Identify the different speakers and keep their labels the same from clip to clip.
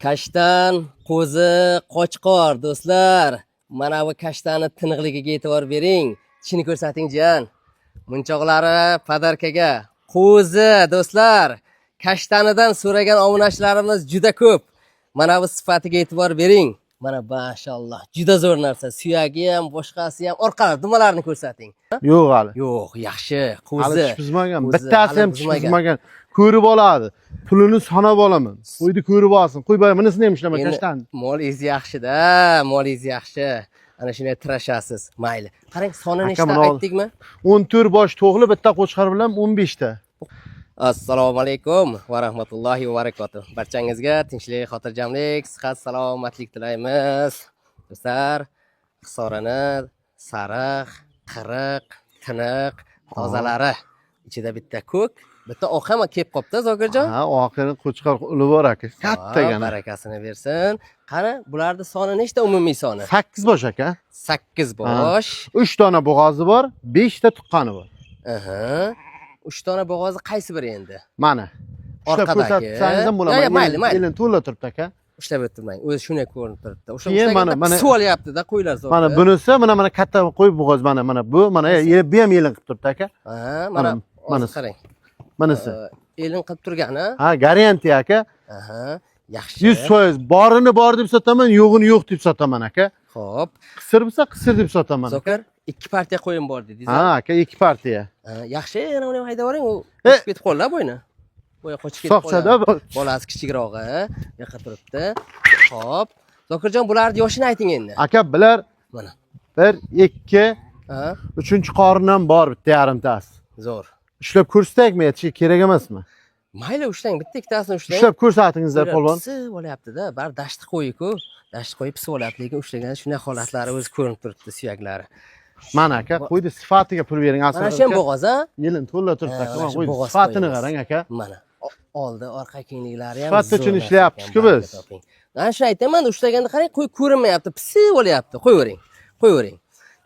Speaker 1: Kashtan, qo'zi, qochqor, do'stlar. Mana bu kashtani tiniqligiga e'tibor bering. Tishini ko'rsating, jiyan. Munchoqlari подарка ga. Qo'zi, do'stlar. Kashtanidan so'ragan obunachilarimiz juda ko'p. Mana bu sifatiga e'tibor bering. Mana, mashalloh, juda zo'r narsa. Suyagi ham, boshqasi ham, orqalari, dumalarini ko'rsating.
Speaker 2: Yo'q hali.
Speaker 1: Yo'q, yaxshi.
Speaker 2: Hali
Speaker 1: Qo'zi.
Speaker 2: tish buzmagan.
Speaker 1: Qo'zi,
Speaker 2: Bittasi
Speaker 1: hali
Speaker 2: ham tish
Speaker 1: buzmagan.
Speaker 2: buzmagan. Ko'rib oladi. Pulini sanab olaman. Qo'yni ko'rib olsin. Qo'y, bunisini ham ishlama,
Speaker 1: Endi
Speaker 2: kashtan.
Speaker 1: Molingiz yaxshi-da, molingiz yaxshi. Ana shunday tirashasiz. Mayli. Qarang, soni
Speaker 2: Aka,
Speaker 1: nechta
Speaker 2: buni ol.
Speaker 1: aytdikmi?
Speaker 2: 14 bosh to'g'li, bitta qo'chqor bilan 15 ta.
Speaker 1: Assalomu alaykum va rahmatullohi va barakatuh. Barchangizga tinchlik, xotirjamlik, sihat, salomatlik tilaymiz. Do'stlar, Hisorini sariq, qiriq, tiniq, tozalari. Ichida bitta ko'k, bitta oq ham kelib qolibdi, Zokirjon.
Speaker 2: Ha, oxiri qo'chqor uli bor, aka. Kattagina.
Speaker 1: Barakasini bersin. Qani, bularni soni nechta, umumiy soni?
Speaker 2: 8 bosh, aka.
Speaker 1: 8 bosh.
Speaker 2: 3 dona bo'g'ozi bor, 5 ta tuqqani bor.
Speaker 1: Aha. 3 dona bo'g'ozi qaysi biri endi?
Speaker 2: Mana. Ushlab
Speaker 1: Orqadagi.
Speaker 2: ko'rsatsangiz ham bo'ladi.
Speaker 1: Yo, yo, mayli, mayli.
Speaker 2: Elin to'la turibdi, aka.
Speaker 1: Ushlab o'tirmang. O'zi shunday ko'rinib turibdi. O'sha
Speaker 2: Keyin
Speaker 1: ushlaganda
Speaker 2: mana-
Speaker 1: pisib olyapti-da qo'ylar, Zokir.
Speaker 2: Mana bunisi, mana katta qo'y bo'g'oz, mana bu, mana bu ham elin qilib turibdi, aka.
Speaker 1: Ha, mana
Speaker 2: Mana, manisi.
Speaker 1: qarang.
Speaker 2: Manisi.
Speaker 1: Elin qilib turgani.
Speaker 2: Ha, garantiya, aka.
Speaker 1: Aha, yaxshi.
Speaker 2: 100% borini bor deb sotaman, yo'g'ini yo'q deb sotaman, aka.
Speaker 1: Xo'p.
Speaker 2: Qisir bo'lsa, qisir deb sotaman.
Speaker 1: Zokir, ikki partiya qo'yim bor dedingiz.
Speaker 2: Ha, aka, ikki partiya.
Speaker 1: Ha, yaxshi, yana uni ham haydab yuboring, u
Speaker 2: E.
Speaker 1: qochib ketib qoldi bo'yni. Bo'yi qochib ketib
Speaker 2: Soqchada
Speaker 1: qoldi. Bolasi kichikrog'i, bu yoqqa turibdi. Xo'p. Zokirjon, bularni yoshini ayting endi.
Speaker 2: Aka, bular
Speaker 1: Mana.
Speaker 2: 1, 2,
Speaker 1: Ha,
Speaker 2: 3 qorin ham bor bitta yarimtasi.
Speaker 1: Zo'r.
Speaker 2: Ushlab ko'rsataymi, aytishga kerak emasmi?
Speaker 1: Mayli, ushlang, bitta ikkitasini ushlang.
Speaker 2: Ushlab ko'rsatingizlar,
Speaker 1: Qo'ylar
Speaker 2: polvon.
Speaker 1: pisib olyapti-da, bari dashti qo'yi-ku. Dashti qo'yi pisib olyapti, lekin ushlaganda shunday holatlari o'zi ko'rinib turibdi, suyaklari.
Speaker 2: Mana, aka, qo'yni sifatiga pul bering,
Speaker 1: Mana
Speaker 2: asl.
Speaker 1: shu ham bo'g'oz, a?
Speaker 2: Yelin to'la turibdi,
Speaker 1: Ha,
Speaker 2: aka.
Speaker 1: mana
Speaker 2: Mana
Speaker 1: shu
Speaker 2: qo'yni
Speaker 1: bo'g'oz
Speaker 2: sifatini
Speaker 1: qo'yimiz.
Speaker 2: qarang, aka.
Speaker 1: Mana oldi, orqa kengliklari ham
Speaker 2: Sifat
Speaker 1: zo'r
Speaker 2: uchun
Speaker 1: narsa
Speaker 2: ishlayapmiz-ku
Speaker 1: ekan,
Speaker 2: biz.
Speaker 1: baraka toping. Mana shuni aytaman, ushlaganda qarang, qo'y ko'rinmayapti, pisib olyapti. Qo'yavering. Qo'yavering.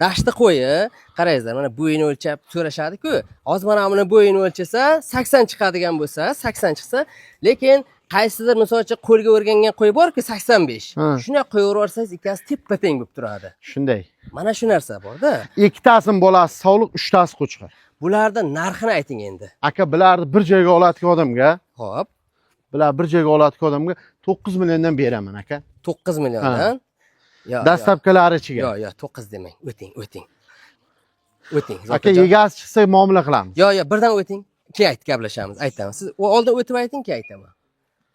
Speaker 1: Dashti qo'yi, qarangizlar, mana bo'yini o'lchab so'rashadi-ku. Hozir mana buni bo'yini o'lchasa, 80 chiqadigan bo'lsa, 80 chiqsa, lekin qaysidir, misol uchun, qo'lga o'rgangan qo'y borku, 85.
Speaker 2: Ha.
Speaker 1: Shunday qo'yaverib yuborsangiz, ikkasi teppa-teng bo'lib turadi.
Speaker 2: Shunday.
Speaker 1: Mana shu narsa bor-da.
Speaker 2: Ikkitasini bolasi sog'liq, uchtasi qo'chqor.
Speaker 1: Bularda narxini ayting endi.
Speaker 2: Aka, bularni bir joyga oladigan odamga,
Speaker 1: Xo'p,
Speaker 2: bular bir joyga oladigan odamga 9 milliondan beraman, aka.
Speaker 1: 9 milliondan. Yo, yo.
Speaker 2: Доставка lari ichiga.
Speaker 1: Yo'q, yo'q, 9 demang. O'ting, o'ting. O'ting.
Speaker 2: Aka,
Speaker 1: Zokirjon.
Speaker 2: egasi chiqsa muomala qilamiz.
Speaker 1: Yo'q, yo'q, birdan o'ting. Keyin aytib gaplashamiz. Aytaman. Siz u oldin o'tib ayting, keyin aytaman.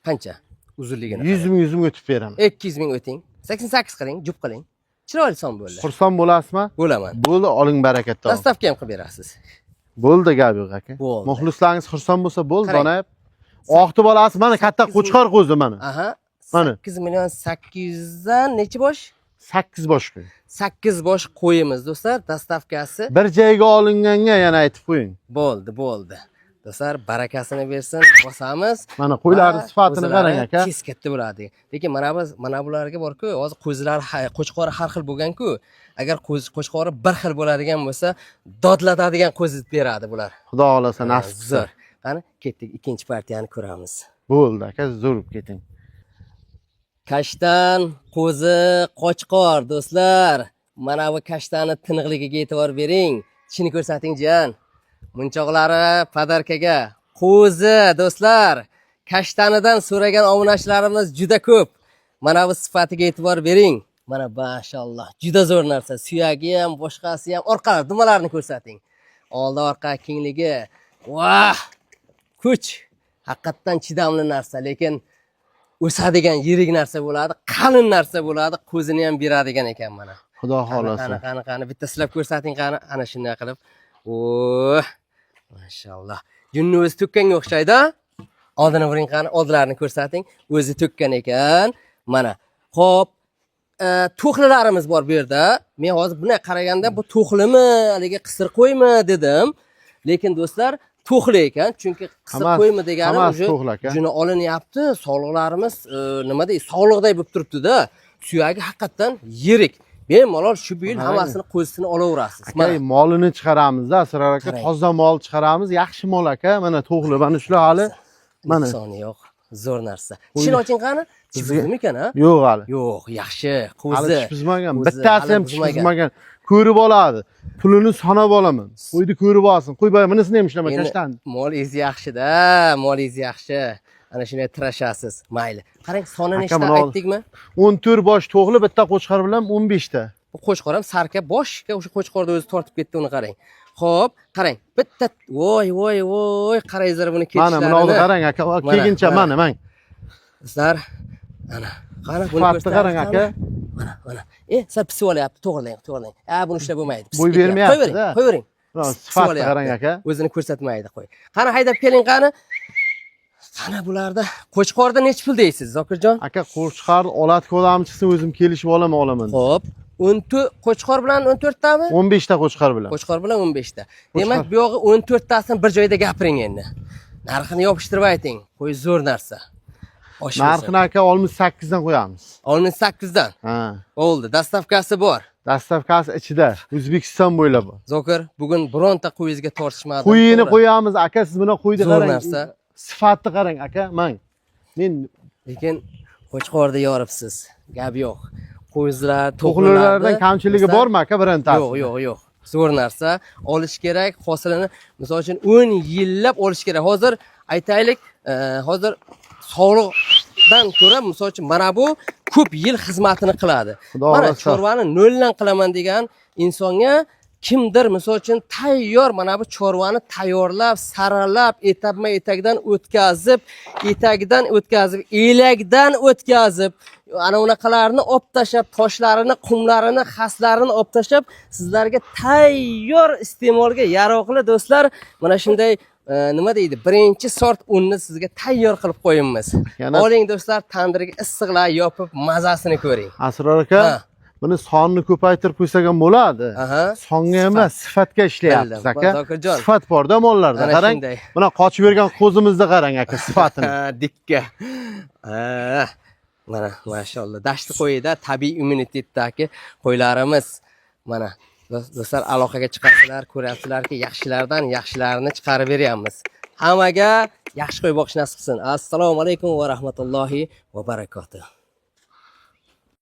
Speaker 1: Qancha? Uzunligini.
Speaker 2: 100 ming, 100 ming o'tib beraman.
Speaker 1: 200 ming o'ting. 88 qiling, jup qiling. Chiroyli son bo'ldi.
Speaker 2: Xursand bo'lasizmi?
Speaker 1: Bo'laman.
Speaker 2: Bo'ldi, oling, baraka toping.
Speaker 1: Доставка ham qilib berasiz.
Speaker 2: Bo'ldi, gap yo'q, aka.
Speaker 1: Bo'ldi.
Speaker 2: Muxlislaringiz xursand bo'lsa bo'ldi,
Speaker 1: Qarang.
Speaker 2: donayib. Oqti bolasi mana katta qo'chqor qo'zi mana.
Speaker 1: Aha.
Speaker 2: Mana.
Speaker 1: 8 million 800 dan necha bosh?
Speaker 2: 8 bosh qo'y.
Speaker 1: 8 bosh qo'yimiz, do'stlar, доставка si.
Speaker 2: Bir joyga olinganga yana aytib qo'ying.
Speaker 1: Bo'ldi, bo'ldi. Do'stlar, barakasini bersin, bosamiz.
Speaker 2: Mana qo'ylarning
Speaker 1: Va
Speaker 2: sifatini
Speaker 1: qo'zilari
Speaker 2: qarang, aka.
Speaker 1: tez katta bo'ladi. Lekin mana biz, mana bularga bor-ku, hozir qo'zilar qo'chqori har xil bo'lgan-ku. Agar qo'chqori bir xil bo'ladigan bo'lsa, dodlatadigan qo'zi beradi bular.
Speaker 2: Xudo xohlasa, nasib qilsa.
Speaker 1: Zo'r. Qani, ketdik, ikkinchi partiyani ko'ramiz.
Speaker 2: Bo'ldi, aka, zo'r bo'lib keting.
Speaker 1: Kashtan, qo'zi, qochqor, do'stlar. Mana bu kashtani tiniqligiga e'tibor bering. Tishini ko'rsating, jiyan. Munchoqlari подарка ga. Qo'zi, do'stlar. Kashtanidan so'ragan obunachilarimiz juda ko'p. Mana bu sifatiga e'tibor bering. Mana, mashalloh, juda zo'r narsa. Suyagi ham, boshqasi ham, orqalari, dumalarini ko'rsating. Oldi, orqa kengligi. Vah! Kuch. Haqiqatdan chidamli narsa, lekin o'sadigan yirik narsa bo'ladi, qalin narsa bo'ladi, ko'zini ham beradigan ekan mana.
Speaker 2: Xudo
Speaker 1: Qani,
Speaker 2: xohlasa.
Speaker 1: qani, qani, qani, bitta silab ko'rsating, qani, ana shunday qilib. Oh, mashalloh. Junni o'zi to'kkanga o'xshaydi. Oldini buring, qani, oldilarini ko'rsating. O'zi to'kkan ekan. Mana. Xo'p, to'xlilarimiz bor bu yerda. Men hozir bunday qaraganda bu to'xlimi, haligi qisir qo'ymi dedim. Lekin, do'stlar, to'xli ekan, chunki qisir qo'ymi degani
Speaker 2: Hammasi
Speaker 1: уже
Speaker 2: to'xli, aka.
Speaker 1: juni olinyapti, sog'liqlarimiz nima deydi, sog'liqday bo'lib turibdi-da. Suyagi haqiqatdan yirik. Bemalol shu bu yil
Speaker 2: Qarang.
Speaker 1: hammasini qo'zisini olaverasiz.
Speaker 2: Aka,
Speaker 1: Mana.
Speaker 2: molini chiqaramizda, Asror aka,
Speaker 1: Qarang.
Speaker 2: toza mol chiqaramiz, yaxshi mol, aka. Mana to'g'li, mana shular hali mana
Speaker 1: Nuqsoni yo'q. Zo'r narsa. Tishini oching qani? Tish buzdimikan, ha?
Speaker 2: Yo'q hali.
Speaker 1: Yo'q, yaxshi.
Speaker 2: Hali
Speaker 1: Qo'zi.
Speaker 2: tish buzmagan.
Speaker 1: Qo'zi,
Speaker 2: Bittasi
Speaker 1: hali
Speaker 2: ham tish
Speaker 1: buzmagan.
Speaker 2: buzmagan. Ko'rib oladi. Pulini sanab olaman. Qo'yni ko'rib olsin. Qo'y boya bunisini ham ishlama
Speaker 1: Endi
Speaker 2: kashtan.
Speaker 1: Molingiz yaxshi-da, molingiz yaxshi. Ana shunday tirashasiz. Mayli. Qarang, soni
Speaker 2: Aka,
Speaker 1: nechta
Speaker 2: buni ol.
Speaker 1: aytdikmi?
Speaker 2: 14 bosh to'g'li, bitta qo'chqor bilan 15 ta.
Speaker 1: Bu qo'chqor ham sarka boshga o'sha qo'chqorni o'zi tortib ketdi, uni qarang. Xo'p, qarang. Bitta voy voy voy, qarangizlar buni
Speaker 2: Mana
Speaker 1: ketishlarini.
Speaker 2: buni oldi qarang aka,
Speaker 1: Mana,
Speaker 2: kelguncha
Speaker 1: mana.
Speaker 2: mana mang.
Speaker 1: Sizlar ana, qani buni
Speaker 2: Sifatni
Speaker 1: ko'rsatamiz
Speaker 2: qarang aka.
Speaker 1: Mana, mana. Sal pisib olyapti, to'g'rilang, to'g'rilang. A, buni ushlab bo'lmaydi. Pisib
Speaker 2: Bo'y
Speaker 1: ketyapti.
Speaker 2: bermayapti-da.
Speaker 1: Qo'yavering, qo'yavering.
Speaker 2: Mana
Speaker 1: Pisib
Speaker 2: sifatni
Speaker 1: olyapti.
Speaker 2: qarang aka.
Speaker 1: O'zini ko'rsatmaydi, qo'y. Qani haydab keling, qani. Qani bularda qo'chqorda nechi pul deysiz, Zokirjon?
Speaker 2: Aka, qo'chqor oladi odam chiqsin, o'zim kelishib olaman, olaman.
Speaker 1: Xo'p, 14 qo'chqor bilan 14 tami?
Speaker 2: 15 ta qo'chqor bilan.
Speaker 1: Qo'chqor bilan 15 ta. Demak, bu yog'i 14 tasini bir joyda gapiring endi. Narxini yopishtirib ayting. Qo'y zo'r narsa. Oshmasa.
Speaker 2: Narxini aka 68 dan qo'yamiz.
Speaker 1: 68 dan.
Speaker 2: Ha.
Speaker 1: Bo'ldi, dastavkasi bor.
Speaker 2: Dastavkasi ichida, O'zbekiston bo'ylab bor.
Speaker 1: Zokir, bugun bironta qo'yingizga tortishmadim.
Speaker 2: Qo'yini
Speaker 1: To'g'ri.
Speaker 2: qo'yamiz aka, siz buni qo'yni
Speaker 1: Zo'r
Speaker 2: qarang.
Speaker 1: narsa.
Speaker 2: Sifatni qarang aka, mang. Men
Speaker 1: Lekin qo'chqorni yoribsiz. Gap yo'q. Qo'yizlar,
Speaker 2: to'qlilardan kamchiligi bormi aka birontasi?
Speaker 1: Yo'q, yo'q, yo'q. Zo'r narsa. Olish kerak, hosilini misol uchun 10 yillab olish kerak. Hozir aytaylik, hozir sog'liqdan ko'ra misol uchun mana bu ko'p yil xizmatini qiladi.
Speaker 2: Xudo
Speaker 1: Mana
Speaker 2: xohlasa.
Speaker 1: chorvani noldan qilaman degan insonga kimdir misol uchun tayyor mana bu chorvani tayyorlab, saralab, etapma etagidan o'tkazib, etagidan o'tkazib, elakdan o'tkazib, ana unaqalarni olib tashlab, toshlarini, qumlarini, xaslarini olib tashlab, sizlarga tayyor iste'molga yaroqli do'stlar, mana shunday nima deydi, birinchi sort unni sizga tayyor qilib qo'yamiz.
Speaker 2: Yana-
Speaker 1: Oling do'stlar, tandirga issiqlar yopib mazasini ko'ring.
Speaker 2: Asror aka,
Speaker 1: Ha.
Speaker 2: buni sonini ko'paytirib qo'ysak ham bo'ladi.
Speaker 1: Aha.
Speaker 2: Songa emas, sifatga ishlayapmiz
Speaker 1: Bildim.
Speaker 2: aka.
Speaker 1: Zokirjon.
Speaker 2: Sifat borda mollarda,
Speaker 1: Ana
Speaker 2: qarang.
Speaker 1: shunday.
Speaker 2: Mana qochib bergan qo'zimizni qarang aka, sifatini.
Speaker 1: Ha, dikka. Ha, mana mashalloh. Dashti qo'yida tabiiy immunitetdagi qo'ylarimiz. Mana do'stlar aloqaga chiqasizlar, ko'ryapsizlarki, yaxshilardan yaxshilarini chiqarib beryapmiz. Hammaga yaxshi qo'y boqish nasib qilsin. Assalomu alaykum va rahmatullohi va barakatuh.